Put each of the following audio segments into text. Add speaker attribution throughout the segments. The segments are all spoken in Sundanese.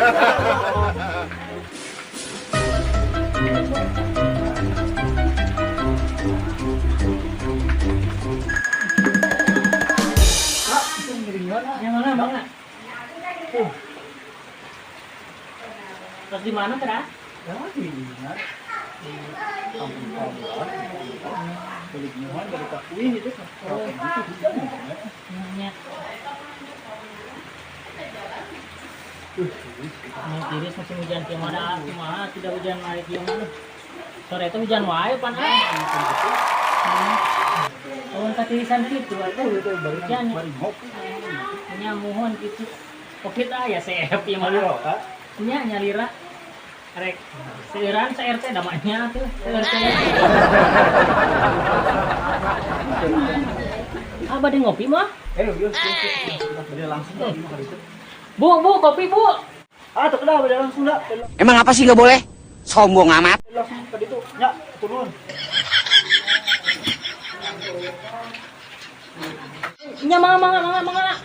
Speaker 1: Ah, itu ngiringan ah.
Speaker 2: Yang mana, Bang? Terus di mana, Tera?
Speaker 1: Ya, di kampung kawan. Balik nyaman dari kakuih itu. Oh, gitu hujan ya.
Speaker 2: Nya. Ini tiris musim hujan kieu mana kumaha tidak hujan wae kieu mah. Sore itu hujan wae pan ah. Oh, katirisan kitu atuh.
Speaker 1: Itu bari
Speaker 2: Hujan ya.
Speaker 1: Bari ngopi.
Speaker 2: Nya muhun kitu. Kopi tah ya seep ieu mah.
Speaker 1: Nyalira ka?
Speaker 2: Nya nyalira. Rek seueuran sa RT damanya tuh, seueur RT. Ah, bade ngopi mah?
Speaker 1: Eh, yuk, yuk, yuk. Bade langsung dah di mah itu.
Speaker 2: Bu, Bu, kopi, Bu.
Speaker 1: Ah, tuh dah, bade langsung dah.
Speaker 3: Emang apa sih nggak boleh? Sombong amat.
Speaker 1: Langsung ke ditu. Nya, turun.
Speaker 2: Nya mangga mangga mangga mangga.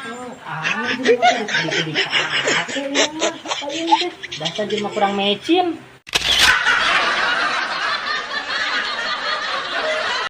Speaker 2: Oh, ah, jadi mah dipake ieu mah. Dasar jelema kurang mecin.